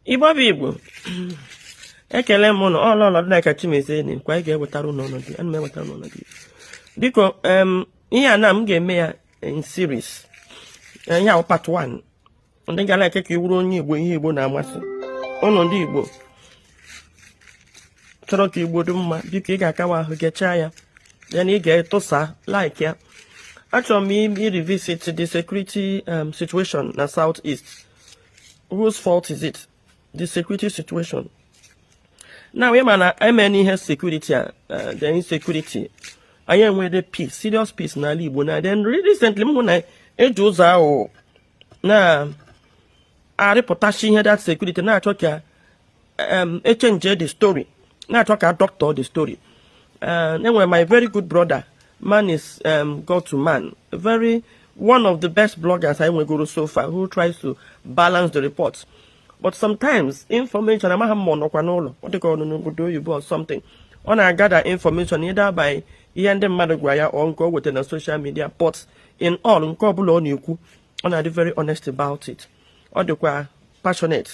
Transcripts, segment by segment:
Igbo bụ Igbo, ekele m ụnụ. Ọlụ ọlọdụ Nneka Chimezie kwa anyị ga-ewetara ụnụ ọnọdụ, ana m ewetara ụnụ ọnọdụ. Biko, ihe a na m ga-eme ya in series. Ihe a part 1. Ndị gara eke ka ị wuru onye Igbo, ihe Igbo na-amasị ụnụ, ndị Igbo chọrọ ka Igbo dị mma, biko ị ga-akawa ahụ gechaa ya, then ị ga-etụsa like ya. Achọrọ m i-revisit the security situation na South East. Whose fault is it, the security situation now? Ị ma na eme n'ihe security a, the insecurity, anyị enwede peace, serious peace n'ala Igbo na then recently m hụ na eji ụzọ ahụ na-arịpụtachi ihe that security, na-achọ ka e-change the story, na-achọ ka doctor the story. Enwere my very good brother, man is God to man, very one of the best bloggers I nwegoro so far, who tries to balance the reports, but sometimes information amaghị m ma ọ nọkwa n'ụlọ, ọ dịka ọ nọ n'obodo oyibo or something. Ọ na-agada information either by ihe ndị mmadụ gwa ya or nke o wetara na social media, but in all, nke ọbụla ọ na-ekwu, ọ na-adị very honest about it. Ọ dịkwa passionate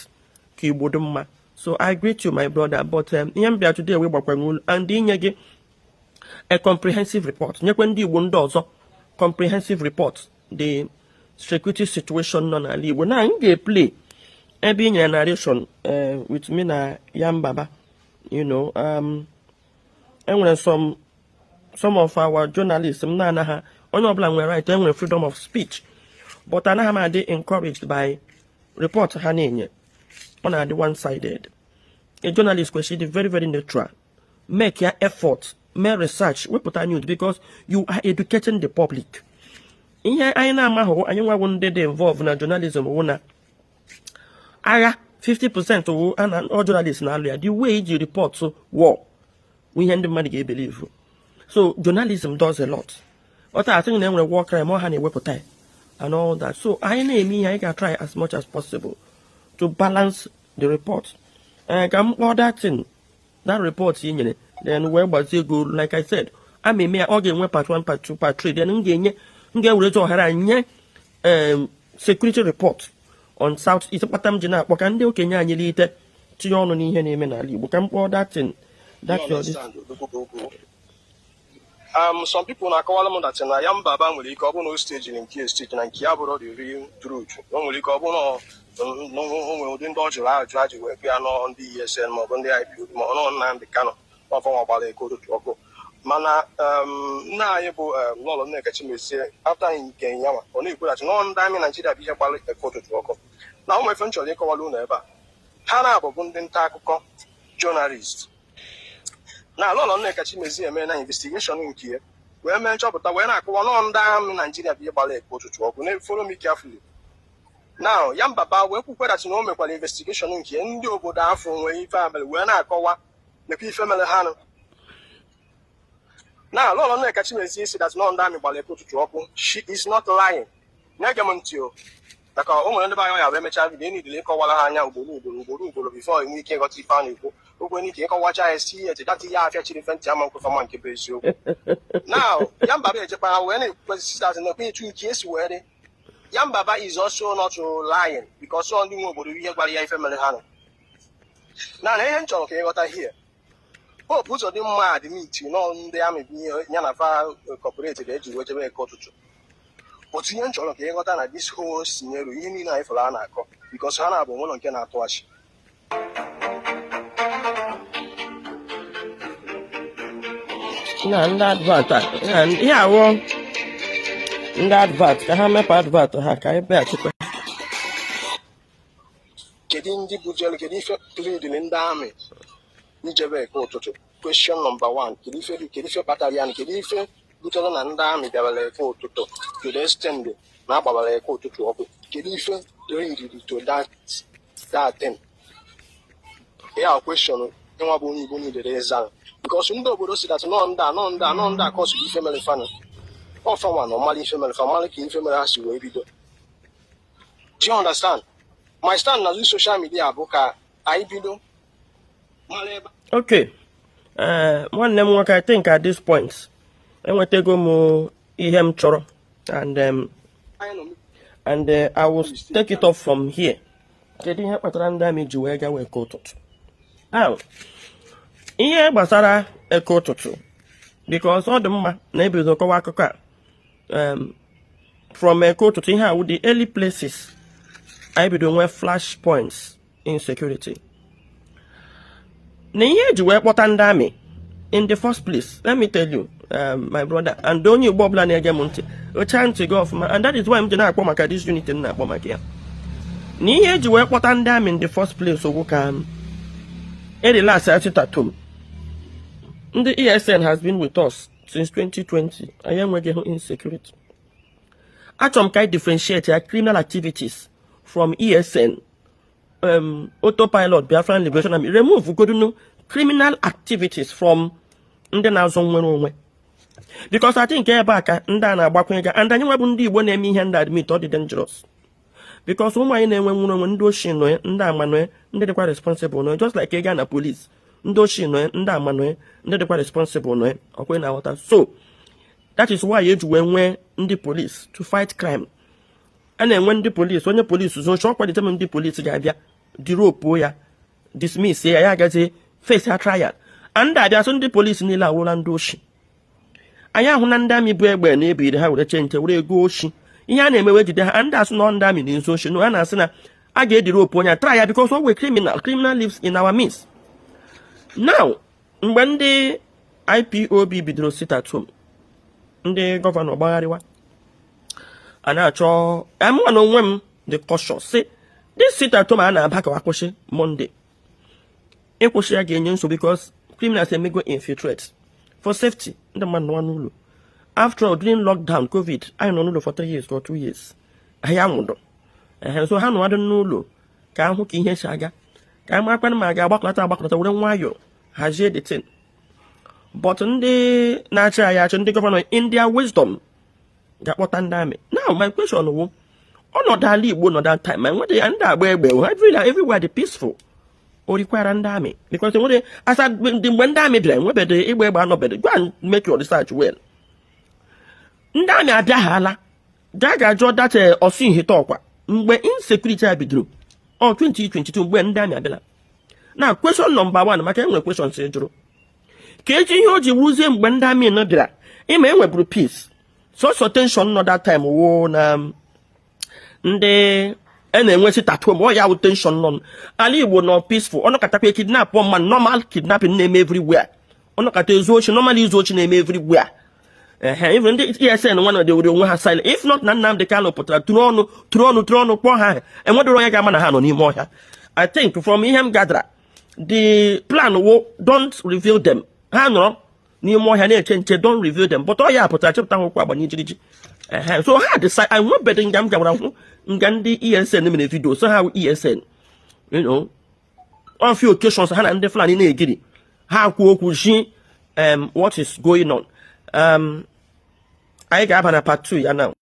ka Igbo dị mma. So I greet you, my brother, but ihe m bịa today wee gbakwanye olu and inye gị a comprehensive report, nyekwa ndị Igbo ndị ọzọ comprehensive report, the security situation nọ n'ala Igbo. Na m ga-eplay ebe ị nyere narration with me na Yambaba. Enwere some of our journalists m na-anaghị, onye ọbụla nwere right, enwere freedom of speech, but anaghị m adị encouraged by report ha na-enye. Ọ na-adị one-sided. A journalist kwesịrị ịdị very, very neutral, make your effort, mee research, wepụta news, because you are educating the public. Ihe anyị na-amaghị, anyị nwawo ndị dị involved na journalism, wụ na agha 50% wụ ana ọ journalist na-alụ ya. The way iji report war wụ ihe ndị mmadụ ga-ebelieve. So journalism does a lot. Ọta asịghị na enwere war crime, ọ ha na-ewepụta ya and all that. So anyị na-eme ihe anyị ga-try as much as possible to balance the report. Ee, ka m kpọọ that thing, that report ị nyere, then wee gbazie ego. Like I said, a ma eme ya, ọ ga-enwe part 1, part 2, part 3. Then m ga-enye, m ga-ewerezi ohere nye security report on South East. Kpata m ji na-akpọ ka ndị okenye anyị lite tinye ọnụ n'ihe na-eme n'ala Igbo. Ka m kpọọ that thing, that your this. Some people na-akọwara m that na Yambaba nwere ike ọ bụrụ na o stagiri nke stage na nke ya bụrụ the real truth. O nwere ike ọ bụrụ na o nwere ụdị ndị ọ jụrụ ajụ ajụ wee bịa nọ ndị ESN maọbụ ndị IPOB ma ọ nọ Nnamdi Kanu ọfọnwa gbara Eke Ụtụtụ ọkụ. Mana nna anyị bụ Lọlọ Nneka Chimezie, after nke nyanwa, ọ na-ekwughachi nọ ndị army Naijiria bụ ihe gbara Eke Ụtụtụ ọkụ. Na ụmụ ife m chọrọ ịkọwara unu ebe a, ha na-abụbụ ndị nta akụkọ, journalist, na Lọlọ Nneka Chimezie eme na investigation nke ya wee mee nchọpụta, wee na-akọwa nọọ ndị army Naijiria bụ ihe gbara Eke Ụtụtụ ọkụ. Na follow me carefully now. Yambaba wee kwukwerachi na o mekwara investigation nke ndị obodo afọ nwee ife abalị wee na-akọwa nekwa ife mere ha nụ. Na Lọlọ Nneka Chimezie si that nọ ndị army gbara Eke Ụtụtụ ọkụ, she is not lying. Na-ege m ntị o, maka o nwere ndị be anyị ya bụ emechaa video enidile ịkọwara ha anya ugboro ugboro, ugboro ugboro, before enwe ike ịghọta ife a na-ekwu. Okwe n'ike ịkọwacha ya si ihe echedata ihe afịa chiri mfe ntị ama nkwefa ma nke bụ eziokwu. Now Yambaba ejekwara wee na-ekwukwezi sisters na ekwe etu nke esi wee dị. Yambaba is also not lying, because ọ ndị nwe obodo ihe gwara ya ife mere ha nọ na ihe m chọrọ ka ịghọta here. Hope Uzodimma admit nọ ndị army bụ ihe ya na fa cooperate eji wee jebe Eke Ụtụtụ. Otu ihe m chọrọ ka ịghọta na this whole scenario, ihe niile anyị fọrọ a na-akọ, because ha na-abụ nwụlọ nke na-atụ achị. Na ndị advert a ihe awụ ndị advert, ka ha mepe advert ha ka anyị bịaghachikwa. Kedu ndị bujere, kedu ife leading ndị army ijebe Eke Ụtụtụ? Question number one: kedu ife kpatara ya? Kedu ife butere na ndị army bịara Eke Ụtụtụ to the extent na agbabara Eke Ụtụtụ ọkụ? Kedu ife lead to that thing? Ya question nwa bụ onye Igbo niile ịza, because ndị obodo si that nọ ndị a, nọ ndị a, nọ ndị a kọsụ ife mere fanụ ọfanwa na ọmara ife mere fa, mara ka ife mere ha si wee bido. Do you understand? My stand na social media bụ ka anyị bido mara ebe Okay, nwanne m nwoke, I think at this point enwetago m ihe m chọrọ and anyị nọ. and I will take it off from here. Kedu ihe kpatara ndị army ji wee gawa Eke Ụtụtụ? Now, ihe gbasara Eke Ụtụtụ, because ọ dị mma na ebido kọwa akụkọ a from Eke Ụtụtụ. Ihe awụ the early places anyị bido nwee flash points insecurity na ihe eji wee kpọta ndị army in the first place. Let me tell you, my brother and onye Igbo ọbụla na-ege m ntị, ochaa ntị gị ọfụma. And that is why m ji na-akpọ maka this unity m na-akpọ maka ya, na ihe eji wee kpọta ndị army in the first place ogwu ka e relax sit at home. Ndị ESN has been with us since 2020. Anyị enweghị insecurity. Achọrọ m ka anyị differentiate ya, criminal activities from ESN, autopilot, Biafran Liberation Army. Remove godunu criminal activities from ndị na-azọ nwere onwe, because I think ebe a ka ndị a na-agbakwunye ga. And anyị nwebụ ndị Igbo na-eme ihe ndị admit ọ dị dangerous, because ụmụ anyị na-enwe nwere onwe, ndị ochie nọ ya, ndị ama nọ ya, ndị dịkwa responsible nọ ya, just like ị gaa na police, ndị ochie nọ ya, ndị ama nọ ya, ndị dịkwa responsible nọ ya. Ọkwe na aghọta? So that is why eji wee nwee ndị police to fight crime. A na-enwe ndị police, onye police zuo ochi, ọkwa determine ndị police ga-abịa diropuo ya, dismiss ya, ya agazi face ha trial. And abịa sị ndị police niile awụla ndị oshi. Anyị ahụ na ndị army bụ egbe na-ebiri ha were chee nche were ego oshi. Ihe a na-emewe, jide ha, ndị asị nọ ndị army na-ezu oshi. No, a na-asị na a ga-ediropu onye, try ya, because ọ wee criminal. Criminal lives in our midst. Now, mgbe ndị IPOB bidoro sit at home, ndị governor gbagharịwa a na-achọ amụwa na onwe m dị cautious, sị this sit at home a na-aba ka akwụsị Monday, ịkwụsị ya ga-enye nsogbu, because criminals emego infiltrate. For safety, ndị mmadụ nọ n'ụlọ. After all, during lockdown COVID, anyị nọ n'ụlọ for 3 years or 2 years, anyị anwụdo ehe. So ha nọwadụ n'ụlọ ka ahụ ka ihe si aga, ka anyị marakwanụ ma a ga-agbakọlata agbakọlata, were nwayọọ hazie the thing. But ndị na-achị anyị achị, ndị governor, in their wisdom, ga-akpọta ndị army. Now, my question wụ, ọnọdụ ala Igbo nọ that time, ma enweta ya, ndị agba egbe everywhere, everywhere dị peaceful, o rikwara ndị army? Because enwere asa ndị mgbe ndị army bịara, enwebede ịgba egbe anọbede. Go and make your research well. Ndị army abịaghala, gaa ga jụọ that ọsụ ihite ọkwa mgbe insecurity a bidoro ọ 2022, mgbe ndị army abịala. Na question number one, maka enwere questions ị jụrụ, ka eji ihe o ji wuzie mgbe ndị army nọ bịara, ịma enweburu peace. Sọsọ tension nọ that time woo na ndị a na-enwe sit at home. Ọ ya wụ tension nọ. Ala Igbo nọ peaceful. Ọnọkatakwa kidnap mma, normal kidnapping na-eme everywhere. Ọnọkata ezu ochi, normal izu ochi na-eme everywhere. Ehe, even ndị ESN nwa na were onwe ha silent. If not na Nnamdi Kanu pụtara tụrụ ọnụ, tụrụ ọnụ, tụrụ ọnụ, kpọọ ha, enwedoro onye ga-ama na ha nọ n'ime ọhịa. I think from ihe m gadara, the plan wo don't reveal them. Ha nọrọ n'ime ọhịa na-eche nche, don't reveal them. But ọhịa pụtara chepụta ha ụkwụ agbanye jiriji. Ehe, so ha decide. Enwebeghị nga m gawara hụ nga ndị ESN mere video so ha wụ ESN. On few occasions, ha na ndị Fulani na-egiri, ha kwuo okwu ji what is going on. Anyị ga-aba na part 2 ya now.